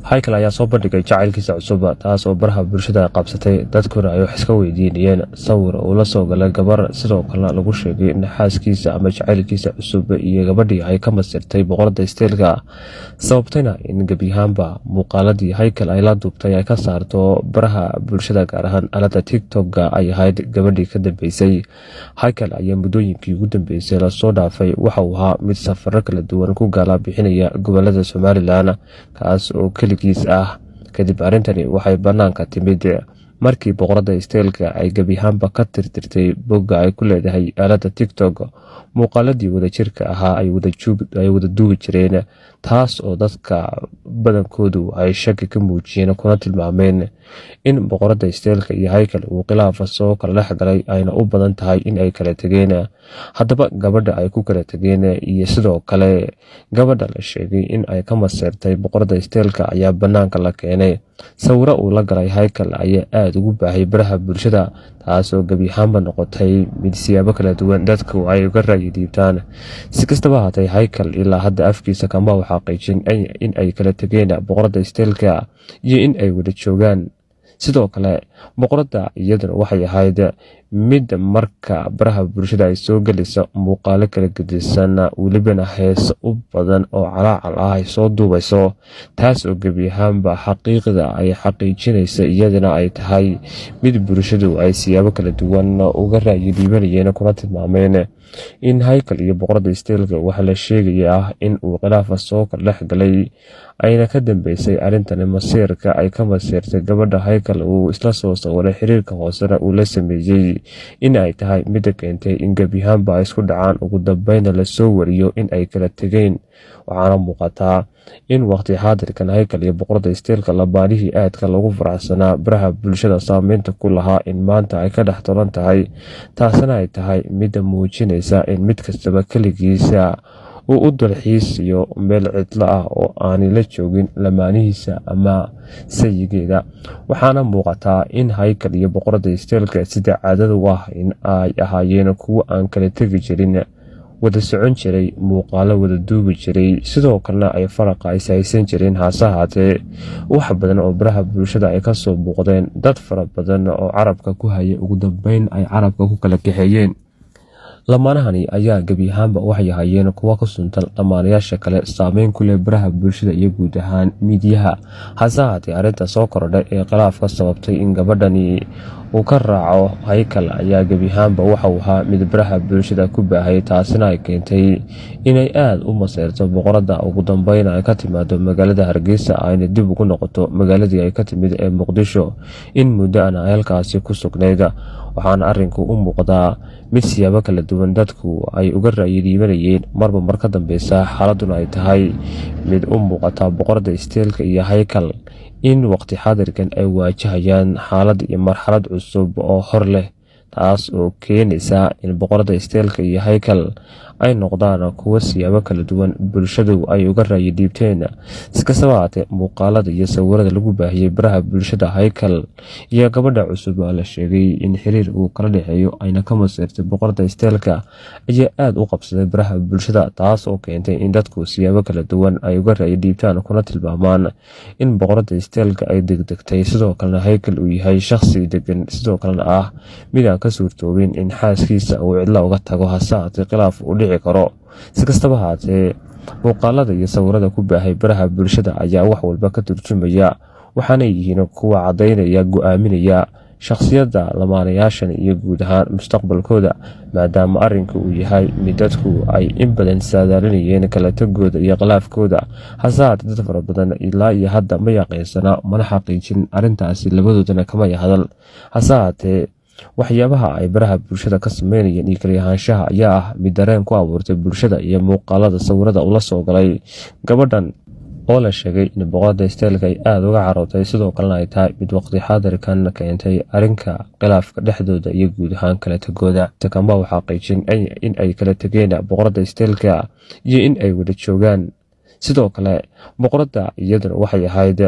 Haykal ayaa soo bandhigay jacaylkiisa cusub, taas oo baraha bulshada qabsatay, dadkuna ay wax iska weydiinayeen sawir uu la soo galay gabar, sidoo kalena lagu sheegay in xaaskiisa ama jacaylkiisa cusub iyo gabadhii ay ka masirtay boqorada isteelka, sababtayna in gebiyahaanba muuqaaladii Haykal ay la duubtay ay ka saarto baraha bulshada, gaar ahaan aalada TikTok-ga ay ahayd gabadhii ka dambeysay. Haykal ayaa muddooyinkii ugu dambeysay lasoo dhaafay waxa uu ahaa mid safaro kala duwan ku gaala bixinaya gobolada Somalilan, kaas oo keligiis ah. Kadib arrintani waxay bannaanka timid markii boqorada isteelka ay gebiyahaanba ka tirtirtay bogga ay ku leedahay aalada TikTok muuqaaladii wadajirka ahaa ay wada duubi jireen, taas oo dadka badankoodu ay shaki ka muujiyeen kuna tilmaameen in boqorada isteelka iyo Haykal uu khilaafa soo kala dhex galay, ayna u badan tahay in ay kala tegeen. Haddaba gabadha ay ku kala tegeen iyo sidoo kale gabadha la sheegay in ay ka maseertay boqorada isteelka ayaa bannaanka la keenay. Sawiro uu la galay Haykal ayaa aada ugu baahay baraha bulshada, taasoo gebiyahaanba noqotay mid siyaabo kala duwan dadku ay uga ra'yi dhiibtaan. Si kastaba haatay, Haykal ilaa hadda afkiisa kama u xaqiijin in ay kala tegeen boqorada isteelka iyo in ay wada joogaan. Sidoo kale boqoradda iyaduna waxay ahayd mid marka baraha bulshada ay soo gelaysa muuqaalo kala gedisan, welibana heeso u badan oo calaacal ah ay soo duubayso, taas oo gebi ahaanba xaqiiqda ay xaqiijinaysa iyadana ay tahay mid bulshadu ay siyaabo kala duwan uga ra'yi dhiibanayeen kuna tilmaameen in Haykal iyo boqorada isteelka waxaa la sheegaya ah in uu khilaafa soo kala dhex galay, ayna ka dambeysay arrintani masiirka ay ka masiirtay gabadha Haykal uu isla soo sawiray xiriirka hoosena uu la sameeyey, in ay tahay midda keentay in gebiyahaanba ay isku dhacaan, ugu dambeynna lasoo wariyo in ay kala tegeen. Waxaana muuqataa in waqti xaadirkan Haykal iyo boqorada isteelka labaanihii aadka lagu faraxsanaa baraha bulshada saameynta ku lahaa in maanta ay ka dhex tolan tahay, taasina ay tahay midda muujinaysa in mid kastaba keligiisa uu u dalxiisiyo meel cidlo ah oo aanay la joogin lamaanihiisa ama sayigeeda. Waxaana muuqataa in Haykal iyo boqorada isteelka sida caadada u ah in ay ahaayeen kuwo aan kala tegi jirin, wada socon jiray, muuqaalo wada duubi jiray, sidoo kalena ay faraqa is haysan jireen. Hase ahaatee wax badan oo baraha bulshada ay kasoo muuqdeen dad fara badan oo carabka ku hayay, ugu dambeyn ay carabka ku kala kaxeeyeen. Lamaanahani ayaa gebi ahaanba waxay ahaayeen kuwo ka suntan lamaanayaasha kale saameyn ku leh baraha bulshada iyo guud ahaan miidiyaha. Hase ahaatee arrinta soo korodhay ee khilaafka sababtay in gabadhani uu ka raaco Haykal ayaa gebi ahaanba waxa uu ahaa mid baraha bulshada ku baahayay, taasina ay keentay inay aada u maseerto boqoradda, ugu dambeyn ay ka timaado magaalada Hargeysa ayna dib ugu noqoto magaaladii ay ka timid ee Muqdisho in muddo ana ay halkaasi ku sugnayd. Waxaana arrinku u muuqdaa mid siyaabo kala duwan dadku ay uga ra'yi dhiibanayeen marba mar ka dambeysa, xaaladuna ay tahay mid u muuqata boqorada isteelka iyo Haykal in waqti xaadirkan ay waajahayaan xaalad iyo marxalad cusub oo hor leh, taas oo keenaysa in boqorada isteelka iyo Haykal ay noqdaan kuwo siyaabo kala duwan bulshadu ay uga ra'yi dhiibteen. Si kastaba haatee muuqaalada iyo sawirada lagu baahiyey baraha bulshada Haykal iyo gabadha cusub oo la sheegay in xiriir uu kala dhexeeyo ayna ka maseertay boqorada isteelka ayaa aada u qabsaday baraha bulshada, taas oo keentay in dadku siyaabo kala duwan ay uga ra'yi dhiibtaan kuna tilmaamaan in boqorada isteelka ay degdegtay, sidoo kalena Haykal uu yahay shakhsi degan, sidoo kalena ah mid aan ka suurtoobin in xaaskiisa uu cidla uga tago, hase haatee khilaaf uu dhici karo. Si kastaba haatee muuqaalada iyo sawirada ku baahay baraha bulshada ayaa wax walba ka turjumaya, waxaanay yihiin kuwa caddaynaya go-aaminaya shakhsiyadda lamaanayaashan iyo guud ahaan mustaqbalkooda, maadaama arrinku uu yahay mid dadku ay in badan saadaalinayeen kala tagooda iyo khilaafkooda. Hase haatee dad fara badan ilaa iyo hadda ma yaqiinsana mana xaqiijin arrintaasi, labadoodana kamay hadal. Hase haatee waxyaabaha ay baraha bulshada ka sameynayeen iyo kali ahaanshaha ayaa ah mid dareen ku abuurtay bulshada iyo muuqaalada sawirada ula soo galay gabadhan oo la sheegay in boqorada isteelka ay aada uga carootay, sidoo kalena ay tahay mid waqti xaadirkan keentay arrinka khilaafka dhexdooda iyo guud ahaan kala tagooda. Kama u xaqiijin in ay kala tegeen boqorada isteelka iyo in ay wada joogaan. Sidoo kale boqoradda iyaduna waxay ahayd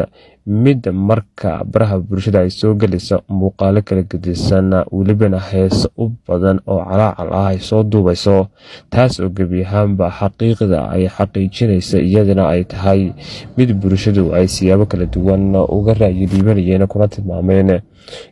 mid marka baraha bulshada ay soo gelaysa muuqaalo kala gedisan, welibana heeso u badan oo calaacal ah ay soo duubayso, taas oo gebi ahaanba xaqiiqda ay xaqiijinaysa iyadana ay tahay mid bulshadu ay siyaabo kala duwan uga ra'yi dhiibanayeen, kuna tilmaameen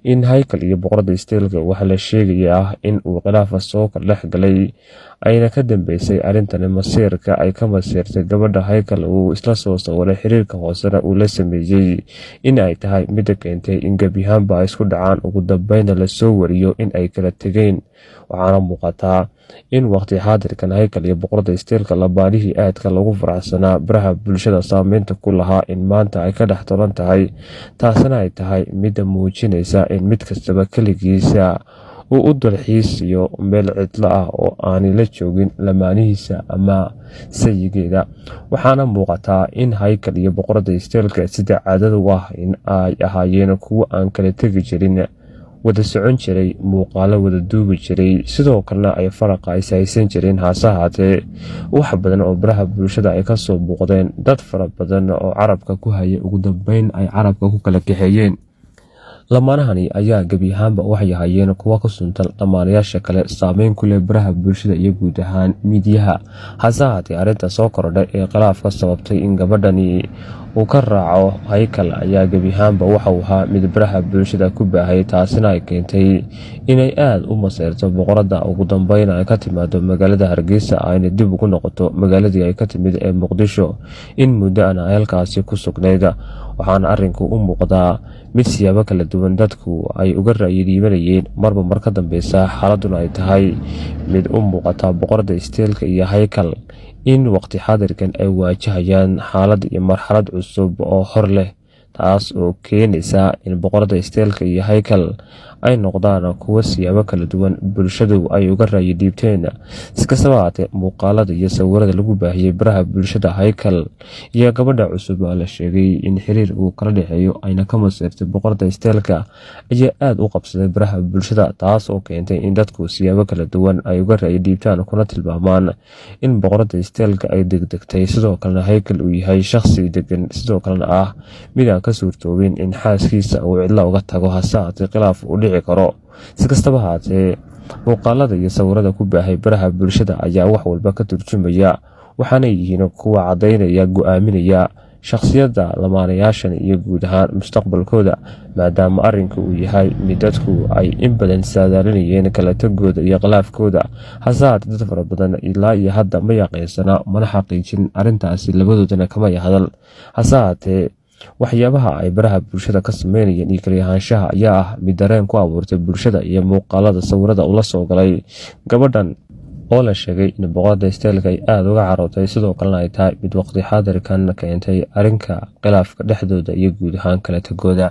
in Haykal iyo boqorada isteelka waxaa la sheegaya ah in uu khilaafa soo kala dhex galay, ayna ka dambeysay arrintani masiirka ay ka masiirtay gabadha Haykal uu isla soo sawiray, xiriirka hoosena uu la sameeyey, in ay tahay midda keentay in gebi ahaanba ay isku dhacaan, ugu dambeynna lasoo wariyo in ay kala tegeen. Waxaana muuqataa in waqti xaadirkan Haykal iyo boqorada isteelka labaanihii aadka lagu faraxsanaa baraha bulshada saameynta ku lahaa in maanta ay ka dhex tolan tahay, taasina ay tahay midda muujinaysa in mid kastaba keligiisa uu u dalxiisiyo meel cidlo ah oo aanay la joogin lamaanihiisa ama sayigeeda. Waxaana muuqataa in Haykal iyo boqorada isteelka sida caadada u ah in ay ahaayeen kuwo aan kala tegi jirin, wada socon jiray, muuqaalo wada duubi jiray, sidoo kalena ay faraqa is haysan jireen. Hase ahaatee wax badan oo baraha bulshada ay kasoo muuqdeen dad fara badan oo carabka ku hayay, ugu dambeyn ay carabka ku kala kaxeeyeen. Lamaanahani ayaa gebi ahaanba waxay ahaayeen kuwo ka suntan lamaanayaasha kale, saameyn ku leh baraha bulshada iyo guud ahaan miidiyaha. Hase ahaatee arrinta soo korodhay ee khilaafka sababtay in gabadhani uu ka raaco Haykal ayaa gebi ahaanba waxa uu ahaa mid baraha bulshada ku baahay, taasina ay keentay inay aada u maseyrto boqorada, ugu dambeyn ay ka timaado magaalada Hargeysa ayna dib ugu noqoto magaaladii ay ka timid ee Muqdisho, in muddo ana ay halkaasi ku sugnayd. Waxaana arrinku u muuqdaa mid siyaabo kala duwan dadku ay uga ra'yi dhiibanayeen marba mar ka dambeysa, xaaladuna ay tahay mid u muuqata boqorada isteelka iyo Haykal in waqti xaadirkan ay waajahayaan xaalad iyo marxalad cusub oo hor leh, taas oo keenaysa in boqorada isteelka iyo Haykal ay noqdaan kuwo siyaabo kala duwan bulshadu ay uga ra'yi dhiibteen. Si kastaba haatee muuqaalada iyo sawirada lagu baahiyey baraha bulshada Haykal iyo gabadha cusub oo la sheegay in xiriir uu kala dhexeeyo ayna ka maseyrtay boqorada isteelka ayaa aada u qabsaday baraha bulshada, taas oo keentay in dadku siyaabo kala duwan ay uga ra'yi dhiibtaan, kuna tilmaamaan in boqorada isteelka ay degdegtay, sidoo kalena Haykal uu yahay shakhsi degan, sidoo kalena ah mid aan ka suurtoobin in xaaskiisa uu cidla uga tago, hase haatee khilaaf uu dhici karo. Si kastaba haatee muuqaalada iyo sawirada ku baahay baraha bulshada ayaa wax walba ka turjumaya, waxaanay yihiin kuwa caddaynaya, go-aaminaya shakhsiyadda lamaanayaashan iyo guud ahaan mustaqbalkooda, maadaama arrinku uu yahay mid dadku ay in badan saadaalinayeen kala tagooda iyo khilaafkooda. Hase haatee dad fara badan ilaa iyo hadda ma yaqiinsana mana xaqiijin arrintaasi, labadoodana kamay hadal. Hase haatee waxyaabaha ay baraha bulshada ka sameynayeen iyo kali ahaanshaha ayaa ah mid dareen ku abuurtay bulshada iyo muuqaalada sawirada ula soo galay gabadhan oo la sheegay in boqorada isteelka ay aada uga carootay, sidoo kalena ay tahay mid waqti xaadirkan keentay arrinka khilaafka dhexdooda iyo guud ahaan kala tagooda.